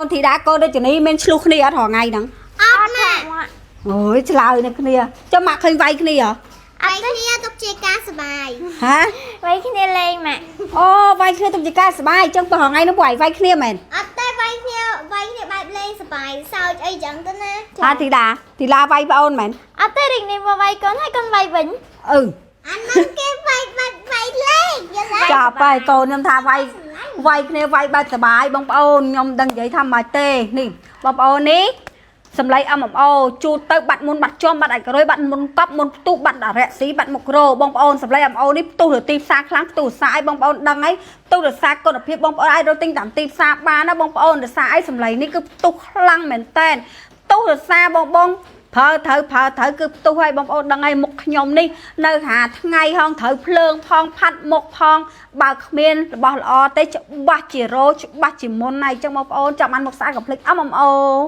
កូនធីតាកូនដូចជានេះមានឆ្លោះគ្នាអត់រាល់ថ្ងៃហ្នឹង អត់ម៉ាក់ អូយឆ្លើយនៅគ្នាចុះម៉ាក់ឃើញវាយគ្នាហ៎ វាយគ្នាទុកជាការសបាយ ហ៎ វាយគ្នាលេងម៉ាក់ អូវាយគ្នាទុកជាការសប្បាយអញ្ចឹងបើរាល់ថ្ងៃហ្នឹងពួកឯងវាយគ្នាមែន អត់ទេវាយគ្នាវាយគ្នាបែបលេងសបាយសើចអីចឹងទៅណា អាធីតាធីឡាវាយប្អូនមែន អត់ទេរីកនេះមកវាយកូនហើយកូនវាយវិញ អឺ អាហ្នឹងគេវាយបាត់វាយលេងយល់ទេ ចាប់ហើយកូនខ្ញុំថាវាយវាយគ្នាវាយបែបសប្បាយបងប្អូនខ្ញុំមិនដឹងនិយាយថាម៉េចទេនេះបងប្អូននេះសម្លេង MMO ជូតទៅបាត់មុនបាត់ជាំបាត់អាចក្រយបាត់មុនកប់មុនផ្ទុះបាត់អរិយស៊ីបាត់មុខរោបងប្អូនសម្លេង MMO នេះផ្ទុះទៅទីផ្សារខ្លាំងផ្ទុះសាអីបងប្អូនដឹងអីផ្ទុះរសារគុណភាពបងប្អូនអាចរកទិញតាមទីផ្សារបានណាបងប្អូនរសារអីសម្លេងនេះគឺផ្ទុះខ្លាំងមែនតែនផ្ទុះរសារបងបងប្រើត្រូវប្រើត្រូវគឺផ្ទុះឲ្យបងប្អូនដឹងហើយមុខខ្ញុំនេះនៅហាថ្ងៃហងត្រូវភ្លើងផងផាត់មុខផងបើគ្មានរបស់ល្អទេច្បាស់ជារោច្បាស់ជាមុនហើយអញ្ចឹងបងប្អូនចាំបានមុខស្អាតកុំភ្លេច MMO។